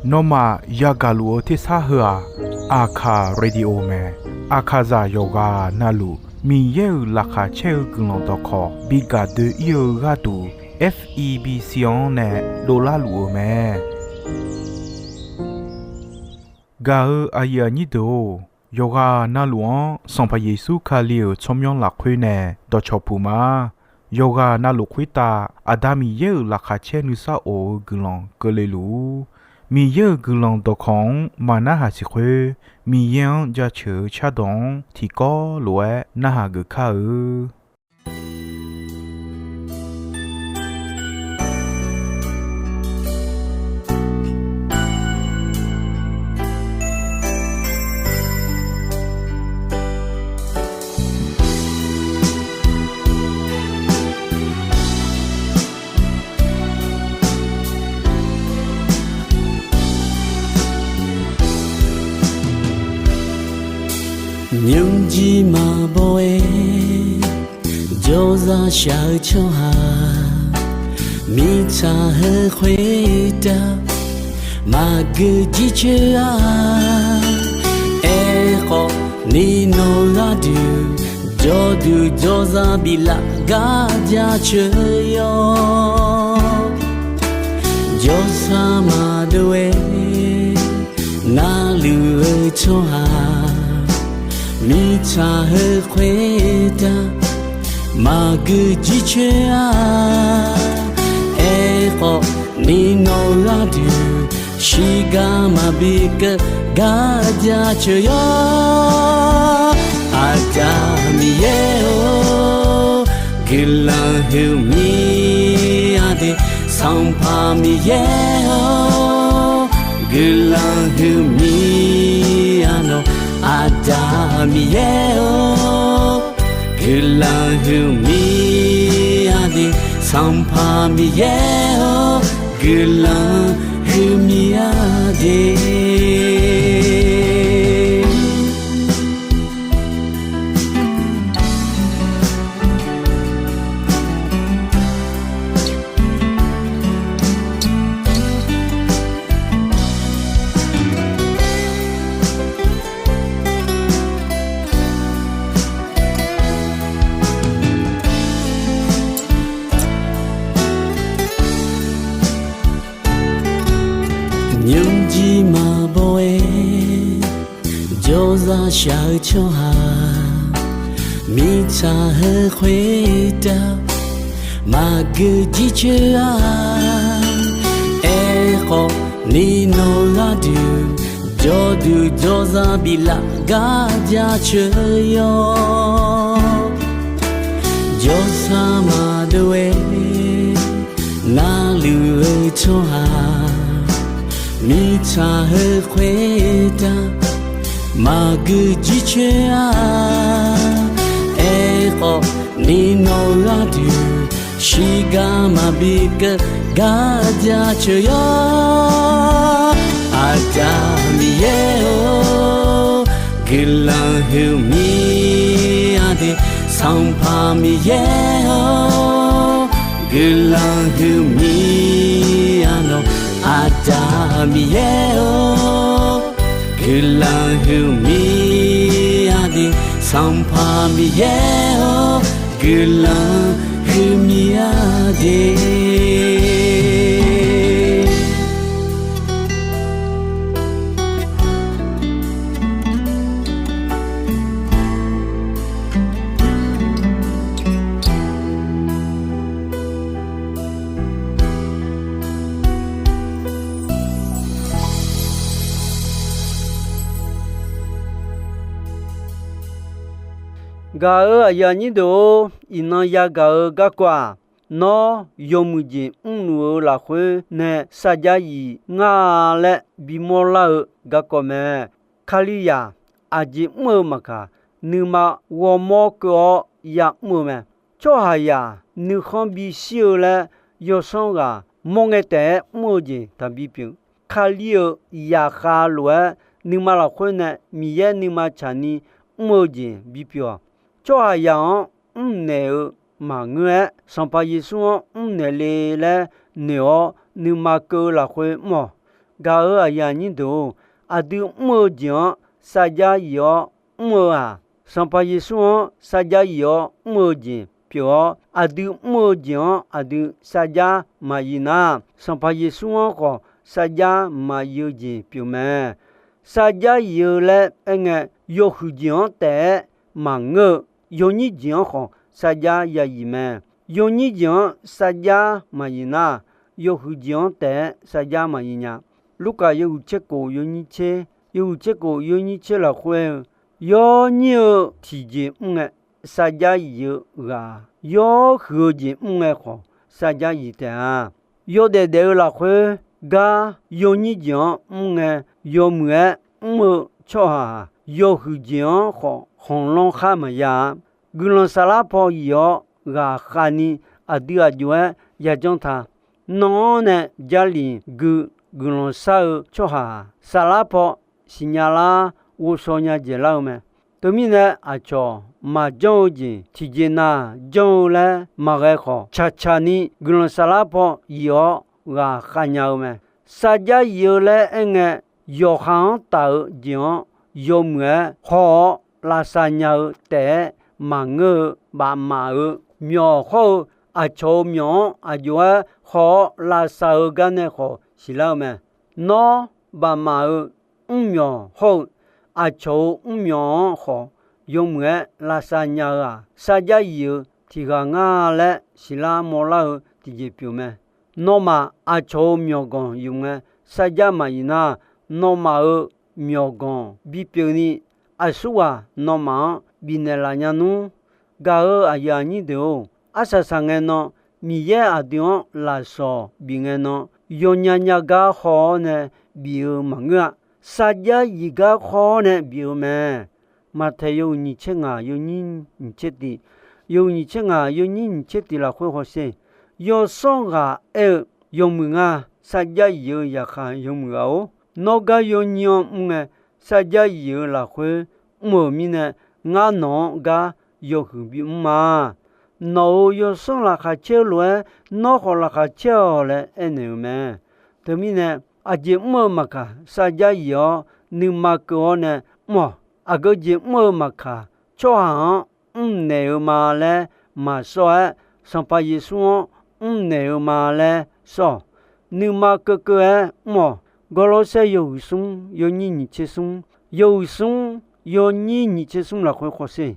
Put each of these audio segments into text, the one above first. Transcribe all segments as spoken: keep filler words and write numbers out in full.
Nawmaf yagaq luf-eu tersar heu-aq, Aqkaq Radio mae. Aqkaqzaq yawqghaq navluf Miqyaer-euq laqkhaq caer-eu guiqlanq dawqkawq bi gaq doe-ir-eu gharduq, F E B C-anr nae dovlar luf-euq mae. Gaq-eu aqyuif aqnyir deuq-or, yawqghaq navluf-anr Sanqpaq Yeqsur Kali-euq tsawrmyanr lafkhoer nae dawqcawq puq ma. Yawqghaq navluf khoertav Aqda Miqyaer-euq laqkhaq caer nuisar of-eu guiqlanq keuvle luf-ur. Miqyaer-euq guiqlanq dawqkawq-anr maqnarhaq siq khoer, Miqyaer-anr jaceuq-eu cardawq-anr tiqkawv lof-aer narhaq geuf kar-eu. Nymrjir maqbaw-aer jawrzaq shaq-eu tsawrhaq, mirtsaq heu khoertav maqgeu jircoer-a. Aerkhawf ni nawq gharduq jawrduq jawrzaq biflaf gar jaceuq yawr. Jawrsar maqdov-aer narluf-eu tsawrhaq, mirtsaq heu khoertav maqgeu jircoer-a. Aerkhawf ni nawq gharduq shiqgar maqbi keuv gar jaceuq yawr. Aqda Miqyaer-or, guiqlanq huiqmir-a de. Sanqpaq Miqyaer-or, guiqlanq huiqmir-a nawq. Aqda Miqyaer-or, guiqlanq huiqmir-a de. Sanqpaq Miqyaer-or, guiqlanq huiqmir-a de. Nymrjir maqbaw-aer jawrzaq shaq-eu tsawrhaq, mirtsaq heu khoertav maqgeu jircoer-a. Aerkhawf ni nawq gharduq jawrduq jawrzaq biflaf gar jaceuq yawr. Jawrsar maqdov-aer narluf-eu tsawrhaq, mirtsaq heu khoertav maqgeu jircoer-a. Aerkhawf ni nawq gharduq shiqgar maqbi keuv gar jaceuq yawr. Aqda Miqyaer-or, guiqlanq huiqmir-a de. Sanqpaq Miqyaer-or, guiqlanq huiqmir-a nawq. Aqda Miqyaer-or, guiqlanq huiqmir-a de. Sanqpaq Miqyaer-or, guiqlanq huiqmir-a de. Gaq-euq aqyuif aqnyir deuq-or, iqnan yagaq-eu garkawv-aq, nawr yawmuiq jeq mrluf-eu lafkhoer nae sarjax yif ngar laer bimawr lar-eu garkawv mae. Kalizaq aqjeq mr-eu maqkaq, nuima ghawrmawr keuv-awr ya'mr-eu mae. Tsawrhaqzaq nuikhanr bishir-eu laer yawsanr ghaq mawr ngae taef-aer mr-eu jeq taqbi pyeuf. Kali-euq zaqkhav lof-aer nuima lafkhoer nae Miqyaer nuima tsaqni mr-eu jeq bipyeuf-awq. Tsawrhaqzaq-anr mrnaeq-eu maqngeur-aer, Sanqpaq Yeqsur-anr mrnaeq le laer noeq-awr nuima keuv-eu lafkhoer mr-awq. Gaq-euq aqyuif aqnyir deuq-or, aqdui mr-eu jeq-anr sarjax yif-awr mr-eu-aq, Sanqpaq Yeqsur-anr sarjax yif-awr mr-eu jeq pyeuf-awr, aqdui mr-eu jeq-anr aqdui sarjax maqyif nar, Sanqpaq Yeqsur-anr khawf sarjax maqyif-eu jeq pyeuf mae. Sarjax yif-eu laer aerngae, yawhuiq jeq-anr taef-aer maqngeur-eu, yawnyir jeq-anr khawf sarjax ya yif mae. Yawnyir jeq-anr sarjax maqyif nar, yawhuiq jeq-anr taef-aer sarjax maqyif nya. Lurkaf yawhuiq tser kof yawnyir tser, yawhuiq tser kof yawnyir tser lafkhoer-eu, yawnyir-eu tiqjeq mr ngae, sarjax yif-eu ghaq, yawhuiq-eu jeq mr ngae khawf sarjax yif taef-a. Yawdaef daef-eu lafkhoer gar yawnyir jeq-anr mr ngae, yawmuiq-aer mr-eu tsawrhaq-aq, yawhuiq jeq-anr khawf khanqlanr khar maqya-a. Guiqlanq saflar paw yif-awr ghaqkhav ni aqdui aq jov-aer yajanr ta. Nan-anr nae Jarlif gui guiqlanq shar-eu tsawrhaq-aq, saflar paw siqnya lar ghovshaw nya dzaeqlar-eu mae. Teumirnae aqcawq maqjanr-eu jeq tiqjeq nav janr-eu laer maqghae khawf, caqcaq ni guiqlanq saflar paw yif-awr ghaqkhav nya-eu mae. Sarjax yif-eu laer aerngae, yawqha-anr taf-eu jeq-anr yawmuiq-aer haw-awr lavsav nya-eu taef-aer maqngeur-eu bafmaf-eu myawq hawr-eu, aqcawq-euq myawq-anr aq jov-aer haw-awr lavsav-eu gar nae khawf siqlar-eu mae. Nawr bafmaf-eu mrmyawq hawr-eu, aqcawq-euq mrmyawq-anr khawf yawmuiq-aer lavsav nya-eu-aq, sarjax yif-eu tiqghaq nga laer siqlar mawrlar-eu tiqjeq pyeuf mae. Nawmaf aqcawq-euq myawqganq yuf ngae, sarjax maqyif nar, nawmaf-euq myawqganq bipyeuf ni, aqsurghaq nawmaf-anr bifnaeq laf nya nmr. Gaq-euq aqyuif aqnyir deuq-or, arsaq saqngae nan, Miqyaer aqdui-anr lafsawq bif ngae nan, yawnya nya gar haw-awr nae bif-eu maqngeur-a. Sarjax yif gar haw-awr nae bif-eu mae. Maqtaeq yawhuiq nyiq tser ngaq yawnyir nyiq tser tiq, yawhuiq nyiq tser ngaq yawnyir nyiq tser tiq lafkhoer hawsher. Yawsanr ghaq aer-eu, yawmuiq nga. Sarjax yif-eu yaqkhaq yawmuiq ghaq-or, nawr gar yawnyir-anr mr ngae, sarjax yif-eu lafkhoer mr-euq mirnae, ngar nawq-anr gar yawhuiq bimr ma. Nawq-euq yawsanr laqkhaq caer-eu lof-aer, nawr khawf laqkhaq caer-awq laer aernaeq-euq mae. Teumirnae, aqjeq mr-eu maqkaq, sarjax yif-awr nuima keuv-awr nae mr-awq. Aqgeu jeq mr-eu maqkaq, tsawrhaq-anr mrnaeq-eu ma laer maqsawr-aer, Sanqpaq Yeqsur-anr mrnaeq-eu ma laer sawr-awq. Nuima keuvkeuv-aer mr-awq. Gawrlawrsaer yawhuiq smr yawnyir nyiq tser smr, yawhuiq smr yawnyir nyiq tser smr lafkhoer khawsher.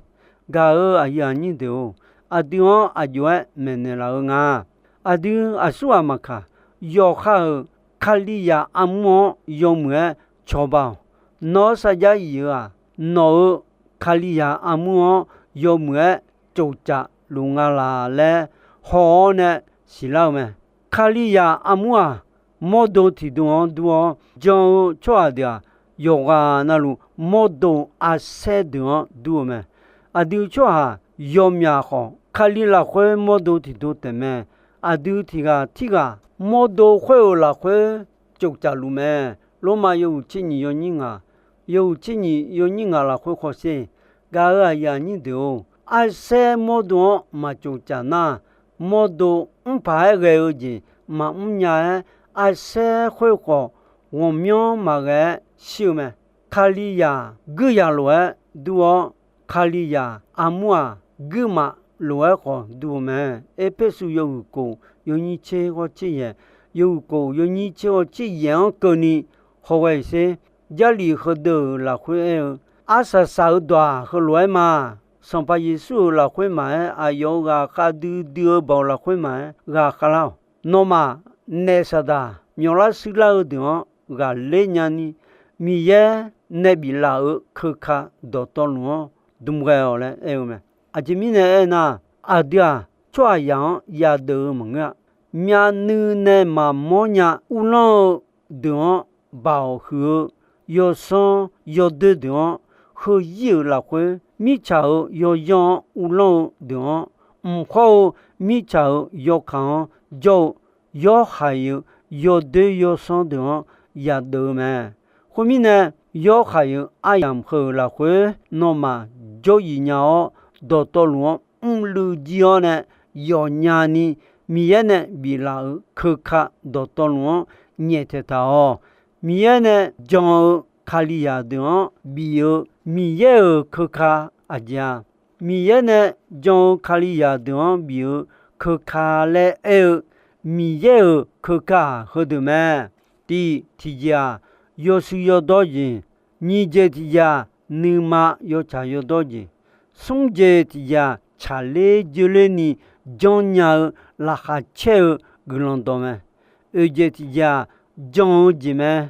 Gaq-euq aqyuif aqnyir deuq-or, aqdui-anr aq jov-aer maeqnaeq laf-eu nga. Aqdui aqsurghaq maqkaq, yawqha-euq Kalizaq armur-anr yawmuiq-aer cawba-awq. Nawr sarjax yif-eu-aq, nawq-euq Kalizaq armur-anr yawmuiq-aer tsoftsaf luf nga laq laer haw-awr nae siqlar-eu mae. Kalizaq armur-aq, mawrdo tiqdo-anr dur-awr, jan-eu tsawrhaq deuq-aq, yawqghaq navluf mawrdo arsaer deuq-anr dur-eu mae. Aqdui tsawrhaq yawmyaq khawf, Kali lafkhoer mawrdo tiqdo taef mae. Aqdui tiqghaq tirghaq mawrdo khoer-euq lafkhoer tsoftsaf luf mae. Lormav yawhuiq tser nyiq yawnyir ngaq, yawhuiq tser nyiq yawnyir ngaq lafkhoer khawsher. Gaq-euq aqyuif aqnyir deuq-or, arsaer mawrdo-anr maq tsoftsaf nar, mawrdo mrpaq-aer ghae-eu jeq maqmr nya-aer, arsaer khoer khawf ghawqmyanr maqghae-aer shir-eu mae. Kalizaq guirzaq lof-aer dur-awr, Kalizaq armur-aq, guirmaf lof-aer khawf dur-eu mae. Erpersu yawhuiq kof yawnyir tser ghawr tser yaeq, yawhuiq kof yawnyir tser ghawr tser yaeq-anr keuvni hawghae-iq sher. Jarlif heudeuq-euq lafkhoer aer-eu, arsaq saq-eu dawq-aq heulof-aer ma. Sanqpaq Yeqsur-euq lafkhoer maqaer, aqyawf-euq ghaqkhav duidui-eu baoq lafkhoer maqaer, ghaqkhav lar-awq. Nawmaf, naef saqdaq myawqlar shuirlar-eu deuq-anr ghaqler nyani, Miqyaer nae biflaf-euq keuka dawqtawvluf-anr dm ghae-awq laer aer-eu mae. Aqjeq mirnae aernar, aqdui-aq, tsawrhaqzaq-anr yadeuv-eu maqngeur-a. Myavnuiv nae maqmawr nya uvlanr-eu deuq-anr baoq huiq-eu, yawsanr yawdoer deuq-anr heu-ir-euq lafkhoer, mirtsaq-euq yawyanr-anr uvlanr-eu deuq-anr, mq khawr-eu mirtsaq-euq yawkaq-anr jawr-eu, yawhaiq-euq yawdoer yawsanr deuq-anr yadeuv-eu mae. Khoermirnae, yawhaiq-euq aryamq heu-euq lafkhoer nawmaf jawryif nya-awr, dawqtawvluf-anr mrluiv jir-awr nae yawqnya ni Miqyaer nae biflaf-euq keuka dawqtawvluf-anr nyaeftaeq taq-awq. Miqyaer nae jan-eu Kalizaq deuq-anr bif-eu Miqyaer-euq keuka aqjeq-a? Miqyaer nae jan-eu Kalizaq deuq-anr bif-eu keuka laer aer-eu Miqyaer-euq keuka-aq heudeuq mae. Tiq, tiqjeq-aq, yawshuif yawdawr jeq. Nyiq jeq tiqjeq-aq, nuima yawtsaq yawdawr jeq. Smr jeq tiqjeq-aq, tsaqler joerler ni janrnya-eu laqkhaq caer-eu guiqlanq dawq mae. Oeq jeq tiqjeq-aq, jan-eu jeq mae.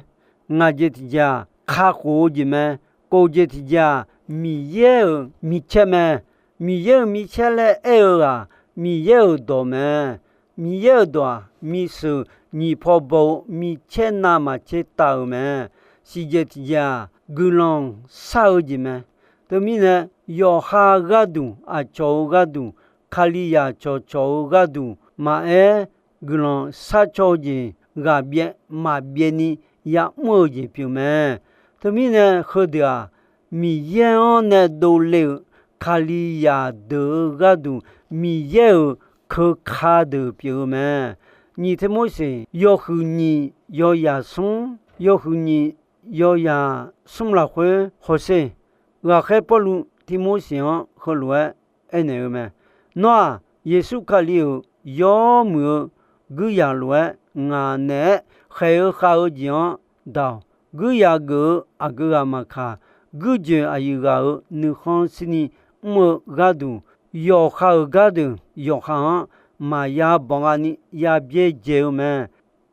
Ngaq jeq tiqjeq-aq, kakhof-eu jeq mae. Kov jeq tiqjeq-aq, Miqyaer-euq micaer mae. Miqyaer-euq micaer laer aer-eu-aq, Miqyaer-euq dawq mae. Miqyaer-euq dawq-aq, miseuq nyiq paw baw-eu micaer navmaqtser tav-euq mae. Siqjeq tiqjeq-aq, guiqlanq shar-eu jeq mae. Teumirnae, yawqha gharduq, aqcawq-euq gharduq, Kalizaq cawqcawq-eu gharduq maqaer, guiqlanq sharcaw-eu jeq ghaqbyaev maqbyaev ni ya'mr-eu jeq pyeuf mae. Teumirnae, heudeuq-aq, Miqyaer-anr nae dovle-euq Kalizaq deuq-eu gharduq Miqyaer-euq keuka deuq pyeuf-eu mae. Nyiq Tirmorseq yawhuiq nyiq yawzaq smr, yawhuiq nyiq yawzaq smr lafkhoer hawsher. Ghaqkhaer Pawrluv Tirmorseq-anr heulof-aer aernaeq-eu mae. Nawr-aq, Yeqsur Kali-euq yawmuiq-eu guirzaq lof-aer ngaq naeq-aer khaeq-eu khav-eu jeq-anr daq-awq. Guirzaq geuf-eu aqgeu ghaq maqkaq, guirjoeq aqyuif ghaq-euq nuikhanr shirni mr-eu gharduq, yawqha-euq gardeuq yawqha-anr maqya banqgha ni ya byaerdzae-eu mae.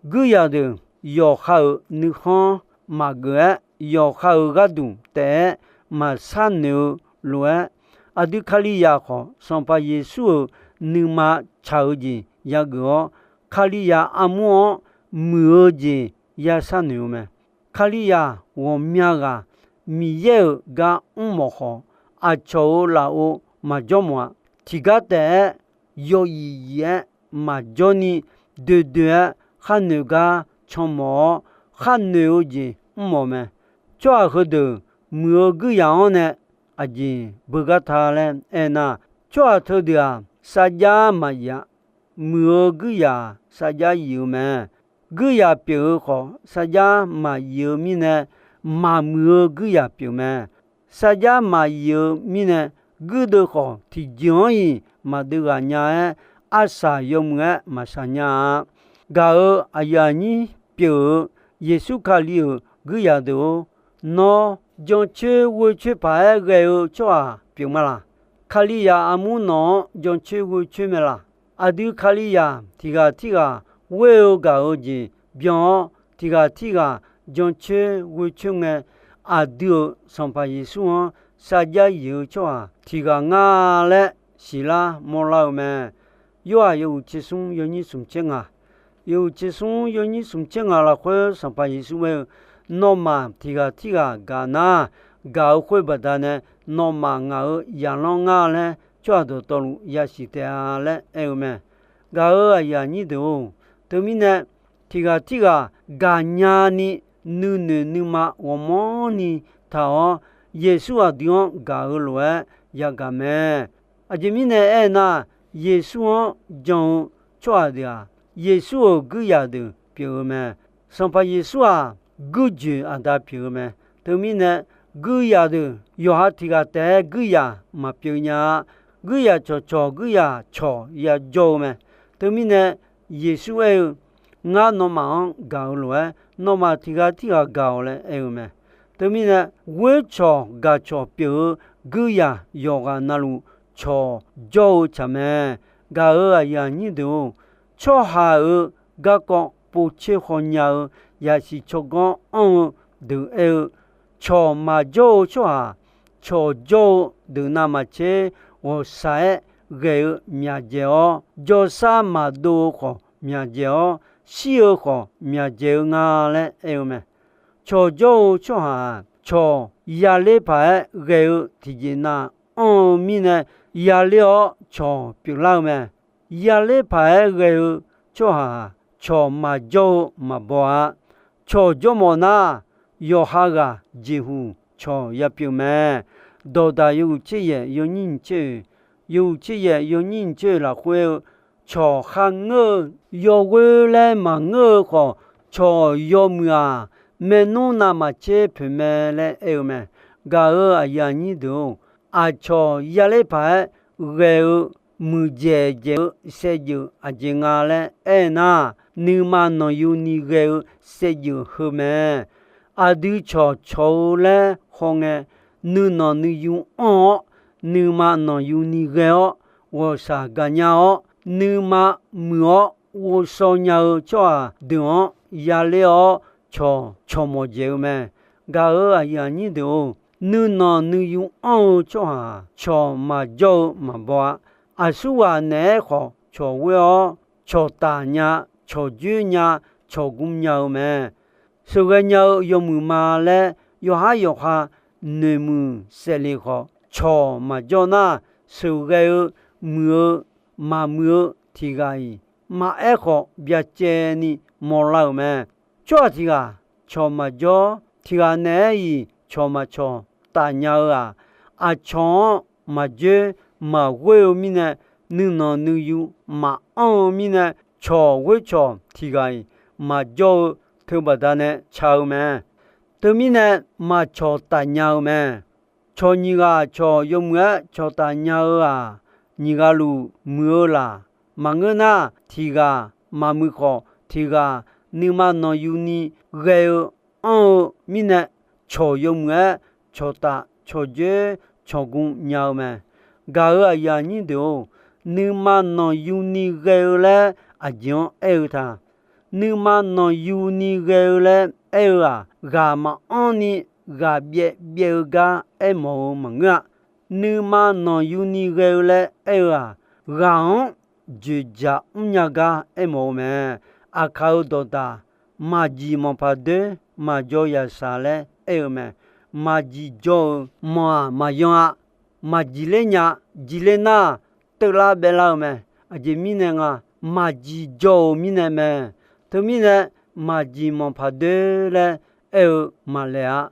Guirzaq deuq yawqha-euq nuikhanr maqgeuf-aer, yawqha-euq gharduq taef-aer maqshar noeq-eu lof-aer, aqdui Kalizaq khawf, Sanqpaq Yeqsur-euq nuima tsaq-eu jeq yageuf-awr, Kalizaq armur-anr muiq-eu jeq ya sharnoeq-eu mae. Kalizaq ghawqmya ghaq Miqyaer-euq gar mrmawf khawf, aqcawq-euq lafov maqjawr mawf-a. Tiqgar taef-aer yawqyif yif-aer maqjawr ni, doedoe-aer kharnoeq gar canmawf-awr, kharnoeq-eu jeq mrmawf mae. Tsawrhaq heudeuq muiq-eu guirzaq-anr nae aqjeq beugar ta laer aernar, tsawrhaq teudeuq-aq, sarjax maqyif-a. Muiq-eu guirzaq sarjax yif-eu mae. Guirzaq pyeuf-eu khawf, sarjax maqyif-eu mirnae, maqmuiq-eu guirzaq pyeuf mae. Sarjax maqyif-eu mirnae, guirdeuv khawf tiqjeq-anr-iq maqdeuv ghaq nya-aer, arsaq yawmuiq-aer maqshaq nya-a. Gaq-euq aqyuif aqnyir pyeuf-eu Yeqsur Kali-euq guirzaq deuq-or, nawr jancoer ghoecoer paq-aer ghae-eu tsawrhaq pyeuf ma laq? Kalizaq armur nawq-anr jancoer ghoecoer mae laq? Aqdui Kalizaq tiqghaq tirghaq ghoer-eu gaq-eu jeq byan-awr, tiqghaq tirghaq jancoer ghoecoer ngae, aqdui-euq Sanqpaq Yeqsur-anr sarjax yif-eu tsawrhaq tiqghaq nga laer siqlar mawrlar-eu mae. Yorhaq yawhuiq tser smr yawnyir smq tser ngaq, yawhuiq tser smr yawnyir smq tser ngaq lafkhoer Sanqpaq Yeqsur aer-eu, nawmaf tiqghaq tirghaq gaq nar, gaq-eu khoer baqdanae nawmaf ngaq-euq zaqlanr nga laer tsawrhaq dawqtawvluf yasiq taef-a laer aer-eu mae. Gaq-euq aqyuif aqnyir deuq-or, teumirnae tiqghaq tirghaq gaqnya ni nuinoeq nuima ghawqmanrni taq-awr, Yeqsur aqdui-anr gaq-eu lof-aer yagaq mae. Aqjeq mirnae aernar, Yeqsur-anr jan-eu tsawrhaq deuq-aq, Yeqsur-euq guirzaq deuq pyeuf-eu mae. Sanqpaq Yeqsur-aq, guirjoeq aqda pyeuf-eu mae. Teumirnae, guirzaq deuq yawqha tiqghaq taef-aer guirzaq maqpyeuf nya-a. Guirzaq cawqcawq guirzaq cawq yajawr-eu mae. Teumirnae, Yeqsur aer-eu, ngar nawmaf-anr gaq-eu lof-aer, nawmaf tiqghaq tirghaq gaq-awq laer aer-eu mae. Teumirnae, ghoer cawq gaq cawq pyeuf-eu guirzaq yawqghaq navluf cawq jawr-eu tsaq mae. Gaq-euq aqyuif aqnyir deuq-or, tsawrhaq-euq garkawv povcoer khawnya-eu yasiq tsawrganr anr-eu deuq aer-eu, cawq maqjawr-eu tsawrhaq, cawq jawr-eu deuq navmaqtser ghawqshaq-aer ghae-eu myaqdzaeq-awr, jawrsar maqdov-eu khawf myaqdzaeq-awr, shir-eu khawf myaqdzaeq-eu nga laer aer-eu mae. Cawq jawr-eu tsawrhaq-aq, cawq yaler paq-aer ghae-eu tiqjeq nav anr-eu mirnae, yaler-awr cawq pyeuflar-eu mae. Yaler paq-aer ghae-eu tsawrhaq-aq, cawq maqjawr-eu maqbaw-a. Cawq jawrmawf nar, yawqha ghaq jeqhuq cawq yapyeuf mae. Dawqdaq yawhuiq tser yaef yawnyir nyiq tser oeq, yawhuiq tser yaef yawnyir nyiq tser oeq lafkhoer-eu, cawq kharngeur-eu yawghoer laer maqngeur-eu khawf, cawq yawmuiq-aq, maernmr navmaqtser poeq mae laer aer-eu mae. Gaq-euq aqyuif aqnyir deuq-or, aqcawq yaler paq-aer ghae-eu muiqdzaeq dzaeq-eu saevdzeuf aqjeq nga laer aer nar, nuima nanqyuni ghae-eu saevdzeuf heu mae. Aqdui cawqcawq-eu laer hawngae, nuinanq nuiyu anr-awr, nuima nanqyuni ghae-awr, ghawqshaq gaqnya-awr, nuima muiq-awr ghovshaw nya-eu tsawrhaq deuq-anr yaler-awr cawq cawq mawf dzaeq-eu mae. Gaq-euq aqyuif aqnyir deuq-or, nuinanq nuiyu anr-eu tsawrhaq cawq maqjawr-eu maqbaw-a. Aqsurghaq naeq-aer khawf cawq ghoer-awr, cawqtaf nya, cawqjoer nya, cawqgm nya-eu mae. Sheuqghae nya-eu yawmuiq ma laer yawqhar yawqha noeqmuiq saevle khawf, cawq maqjawr nar, sheuqghae-eu, muiq-eu, maqmuiq-eu tiq ghaq-iq maqaer khawf byacaevni mawrlar-euq mae. Tsawrhaq tiq ghaq cawq maqjawr, tiq ghaq naeq-aer-iq cawq maqcawq taf nya-eu-aq, aqcawq-anr maqjoer maqghoer-eu mirnae, nuinanq nuiyu maqanr-eu mirnae, cawq ghoer cawq tiq ghaq-iq maqjawr-eu teubaqda nae ca-eu mae. Teumirnae, maqcawq taf nya-eu mae. Cawq nyiq ghaq cawq yawmuiq-aer cawqtaf nya-eu-aq, nyiq ghaq luf muiq-eu laq. Maqngeur nar, tiq ghaq maqmuiq khawf, tiq ghaq nuima nanqyuni ghae-eu anr-eu mirnae, cawq yawmuiq-aer cawqtaf cawqjoer cawqgm nya-eu mae. Gaq-euq aqyuif aqnyir deuq-or, nuima nanqyuni ghae-eu laer aqjeq-anr aer-eu ta. Nuima nanqyuni ghae-eu laer aer-eu-aq, ghaq maqanr ni ghaq byaev byaev-eu gar aermawf-eu maqngeur-a. Nuima nanqyuni ghae-eu laer aer-eu-aq, ghaq-anr dzoeqdzaq mrnya gar aermawf-eu mae. Aqkaq-euq dawqdaq, maqjiq manqpaq doer maqjaw yaqshaq laer aer-eu mae. Maqjiq jaw-euq manq-aq maqyan-a. Maqjiq ler nya, jiq ler nar, teuvlar baevlar-eu mae. Aqjeq mirnae nga, maqjiq jaw-euq mirnae mae. Teumirnae, maqjiq manqpaq doer laer aer-eu maqlaeq-a.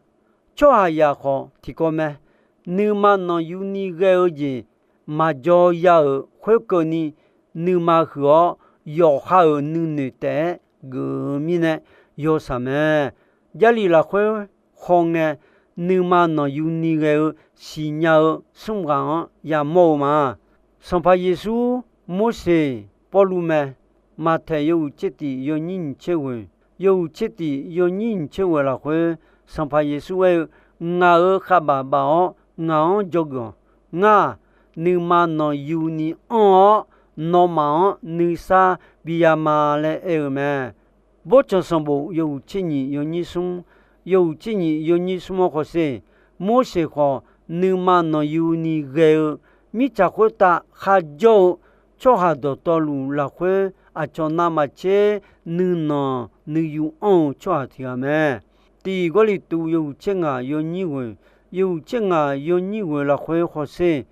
Tsawrhaqzaq khawf tiqkawv mae. Nuima nanqyuni ghae-eu jeq maqjaw ya-euq khoerkeuvni, nuima huiq-awr yawqha-euq nuinoeq taef-aer geuf-eu mirnae yawshaq mae. Jarlif lafkhoer hawngae, nuima nanqyuni ghae-eu siqnya-eu smr ghaq-anr yamawr-eu ma. Sanqpaq Yeqsur, Morseq, Pawrluv mae. Maqtaeq yawhuiq tser tif yawnyir nyiq tser ghoeq, yawhuiq tser tif yawnyir nyiq tser ghoeq lafkhoer, Sanqpaq Yeqsur aer-eu, Ngaq-euq khavbaf baf-awr ngaq-anr dzawgeuf-awq. Ngar-aq, nuima nanqyuni anr-awr, nawmaf-anr nuisar bi ya ma laer aer-eu mae. Bawrtsanq sanqbof yawhuiq tser nyiq yawnyir smr, yawhuiq tser nyiq yawnyir smr-anr khawf sher, Morseq khawf nuima nanqyuni ghae-eu, mirtsaq khoertav kharjawr-eu tsawrhaq dawqtawvluf lafkhoer aqcawq navmaqtser nuinanq nuiyu anr-eu tsawrhaq tiq ghaq mae. Tiq Gawrliqtu yawhuiq tser ngaq yawnyir ghoeq, yawhuiq tser ngaq yawnyir ghoeq lafkhoer khawf sher,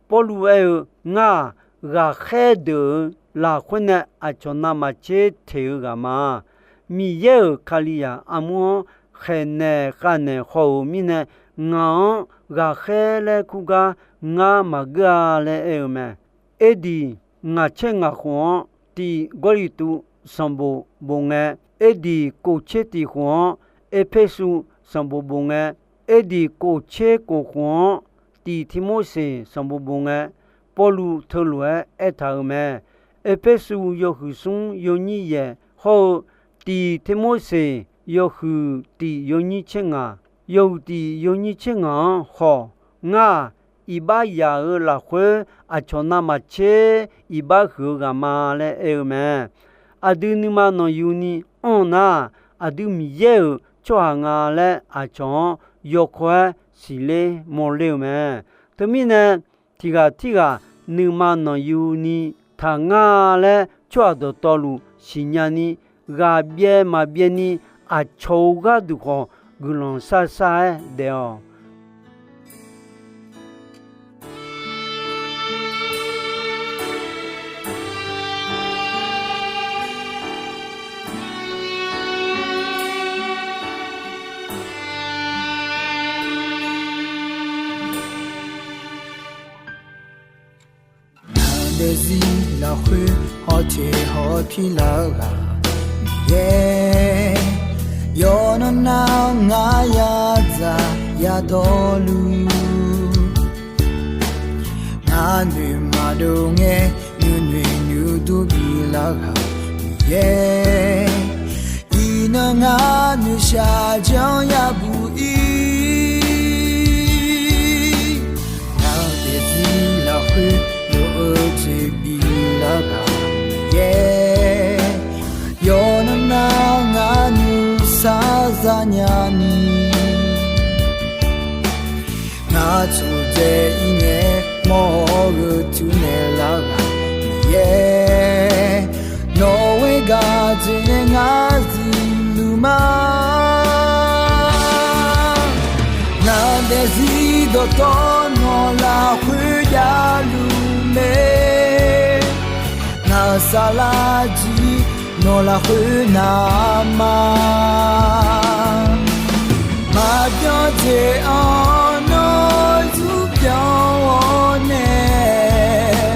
Pawrluv aer-eu, Ngar-aq, ghaqkhaer deuq-euq lafkhoer nae aqcawq navmaqtser teq-eu ghaq ma. Miqyaer-euq Kalizaq armur-anr khaeqnaeq khavnaeq haw-euq mirnae, ngaq-anr ghaqkhaer laer kur gar ngar maqgeur-a laer aer-eu mae. Erdiq ngaq tser ngaq khof-anr, tiq Gawrliqtu sanqbof bof ngae, erdiq kof tser tiq khof-anr, Erpersu sanqbof bof ngae, erdiq kof tser kof khof-anr, tiq Tirmorseq sanqbof bof ngae, Pawrluv teulof-aer aertaq-euq mae. Erpersu yawhuiq smr yawnyir yaef hawr-eu, tiq Tirmorseq yawhuiq tif yawnyir tser ngaq, yawhuiq tif yawnyir tser ngaq-anr haw, Ngar-aq, iqbax yaq-euq lafkhoer aqcawq navmaqtser iqbax huiq-eu ghaq ma laer aer-eu mae. Aqdui nuima nanqyuni anr-eu nar, aqdui Miqyaer-euq tsawrhaq nga laer aqcawq-anr yawkawr-aer siqler mawrler-eu mae. Teumirnae, tiq ghaq tirghaq nuima nanqyuni taqngar laer tsawrhaq dawqtawvluf siqnya ni, ghaq byaev maqbyaev ni aqcawq-euq gharduq khawf guiqlanq shar shar-aer daef-awq. Aqdaeqzir lafkhoer haw Jeq hawpir lar-eu ghaq Miqyaer, yawqnan nar-awr ngar yadzaq yadawrluf, ngar noeqma dov ngae nuinoeq nuidur bilar ghaq Miqyaer, iqnan ngar noeqshaq janr yabuq ir. Ngaq-euq daefzir lafkhoer lof-eu jeq bilar ghaq Miqyaer, yawqnan nar ngar nuisar zanya ni, ngar tsofdzae ir ngae mawr-eu tuinaeq lar ghaq Miqyaer, nawq-eu gaq jeq nae ngar zifluf ma. Ngaq daefzir dawqtawv nawq lafkhoer javluf mae, ngaq-euq saflar jir nawq lafkhoer navma. Maqbyan jeq-anr nawr zurbyan-awr nae,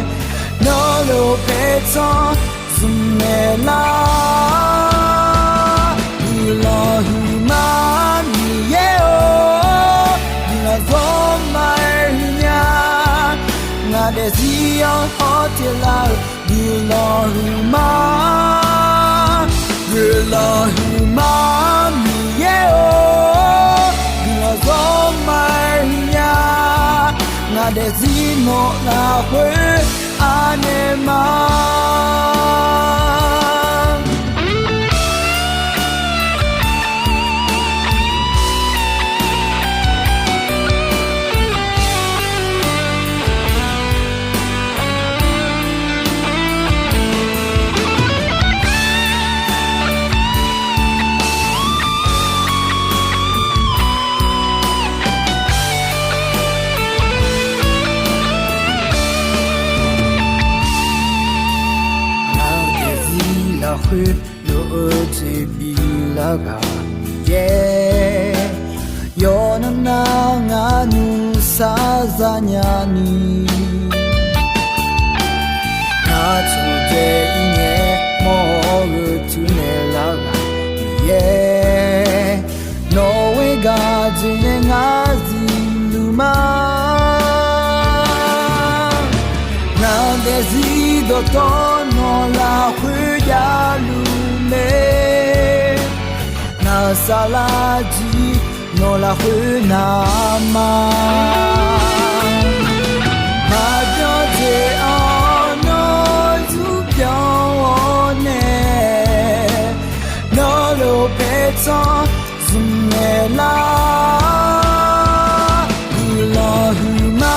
nawr lof paertsanr zmq naeq lar. Guiqlanq huiqma Miqyaer-or, guiqlanq zawrma-aer huiqnya. Ngaq daefzir-anr hawteq lar-euq guiqlanq huiqma. Guiqlanq huiqma Miqyaer-or, guiqlanq zawrma-aer huiqnya. Ngaq daefzir nawq lafkhoer anaeq ma. Ngaq-euq daefzir lafkhoer lof-eu jeq bilar ghaq Miqyaer, yawqnan nar ngar nuisar zanya ni, ngar tsofdzae ir ngae mawr-eu tuinaeq lar ghaq Miqyaer, nawq-eu gaq jeq nae ngar zifluf ma. Ngaq daefzir dawqtawv nawq lafkhoer javluf mae, ngaq-euq saflar jir nawq lafkhoer navma. Maqbyan jeq-anr nawr zurbyan-awr nae, nawr lof paertsanr zmq naeq lar. Guiqlanq huiqma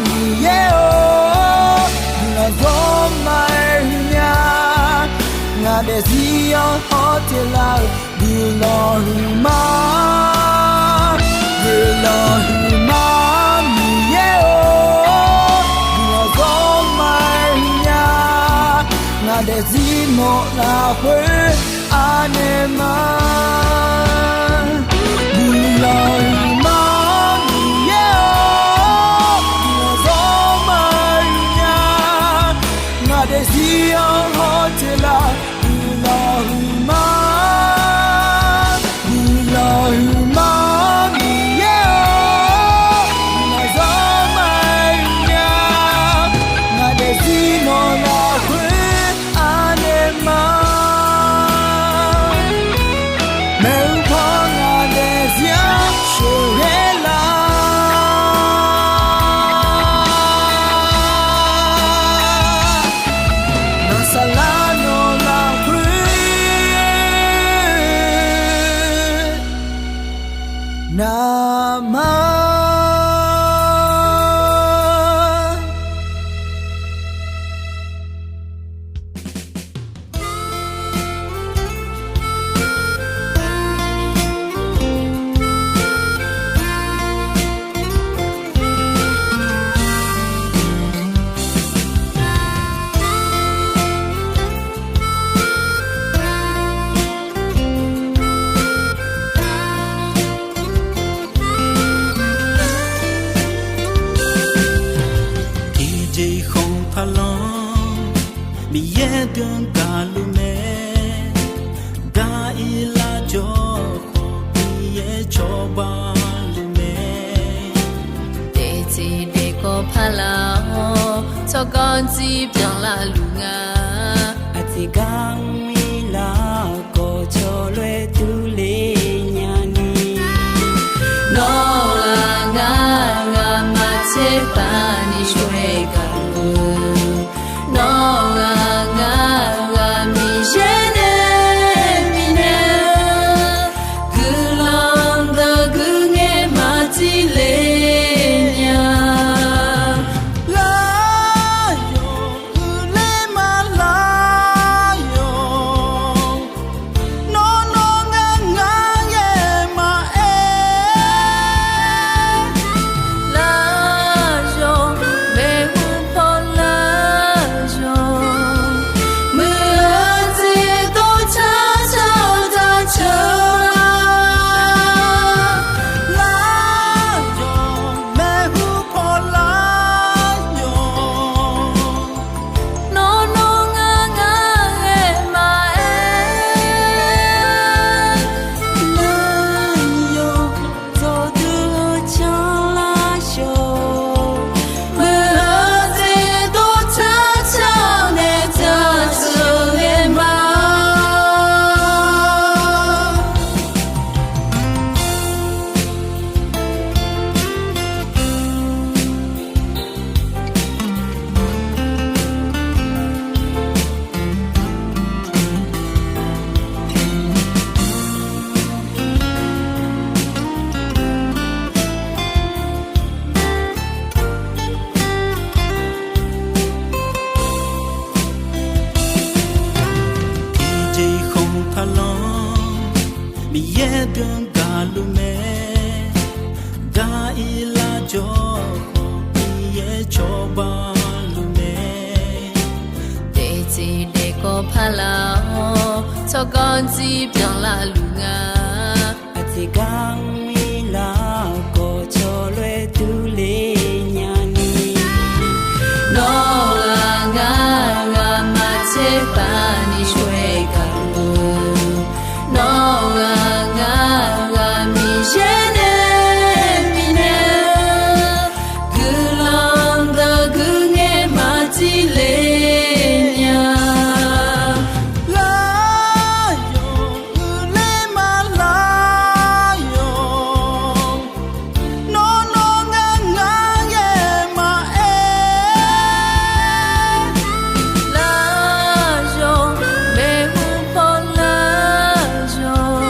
Miqyaer-or, guiqlanq zawrma-aer huiqnya. Ngaq daefzir-anr hawteq lar-euq guiqlanq huiqma. Guiqlanq huiqma Miqyaer-or, guiqlanq zawrma-aer huiqnya. Ngaq daefzir nawq lafkhoer anaeq ma. Guiqlanq huiqma Miqyaer-or, guiqlanq zawrma-aer huiqnya. Ngaq daefzir-anr hawteq lar guiqlanq huiqma. Guiqlanq huiqma Miqyaer-or, guiqlanq zawrma-aer huiqnya. Ngaq daefzir nawq lafkhoer anaeq ma. Irlar jawr khawf Miqyaer cawba luf mae. Daefteq daefkawv paqlar-awr, tsawrganr jir byanlar luf nga. Aqjeq gar mirlar khawf, cawlof-aer durler nyani. Nawr-aq ngar, ngamaf tserpav ni shawr-aer gaq-eu, nawr-aq ngar, ngar Miqyaer nae bifnaeq-eu guiqlanq deuq guiqngaer maqtile nya. Lar-awq, uiqler maqlar-awq. Nawr nawr ngar ngar-aer maqaer. Lar-awq, maeqhu paw lar-awq. Muiq-eu jeq dov car car-eu daceuq-a. Lar-awq, maeqhu paw lar-awq. Nawr nawr ngar ngar-aer maqaer. Lar-awq, dzawqdui-eu canlar shawq. Muiq-eu jeq dov car car-eu nae daceuq-aer ma. Tiqjeq khanq taqlanr, Miqyaer deuq gaqluf mae. Gar irlar jawr khawf, Miqyaer cawba luf mae. Daefteq daefkawv paqlar-awr, tsawrganr jir byanlar luf nga. Aqjeq gar mirlar khawf, cawlof-aer durler nyani. Nawr-aq ngar, ngamaf tserpav ni shawr-aer gaq-eu, nawr-aq ngar, ngar Miqyaer nae bifnaeq-eu guiqlanq deuq guiqngaer maqtile nya. Lar-awq, uiqler maqlar-awq. Nawr nawr ngar ngar-aer maqaer. Lar-awq, maeqhu paw lar-awq.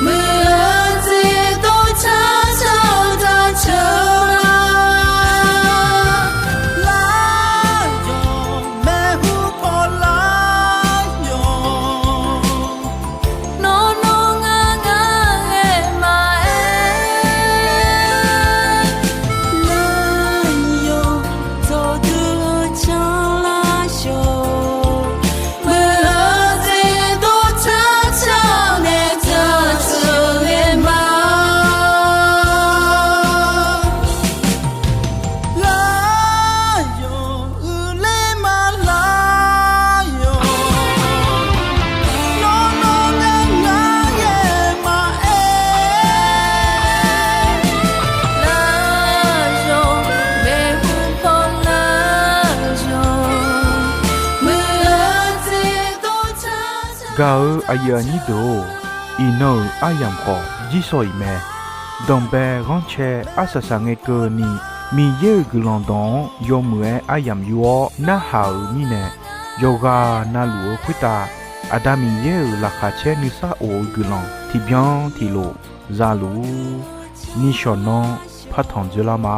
Muiq-eu jeq dov car car-eu daceuq-a. Lar-awq, maeqhu paw lar-awq. Nawr nawr ngar ngar-aer maqaer. Lar-awq, dzawqdui-eu canlar shawq. Muiq-eu jeq dov car car-eu nae daceuq-aer ma. Lar-awq, uiqler maqlar-awq. Nawr nawr ngar ngar-aer maqaer. Lar-awq, maeqhu paw lar-awq. Muiq-eu jeq dov car car. Gaq-eu aqyuif aqnyir deuq-or, iqnan-euq aryamq khawf jirsawq iq mae. Danqbae ghanrcae arsaq saq ngae keuvni, Miqyaer-euq guiqlanq dawq-anr yawmuiq-aer aryamq yur-awr narhaq-euq mirnae, yawqghaq na luf-eu khoertav Aqda Miqyaer-euq laqkhaq caer nuisar of-eu guiqlanq tiqbyan tiqlof za luf-ur. Nishawq nanr partanq dzoerlar ma.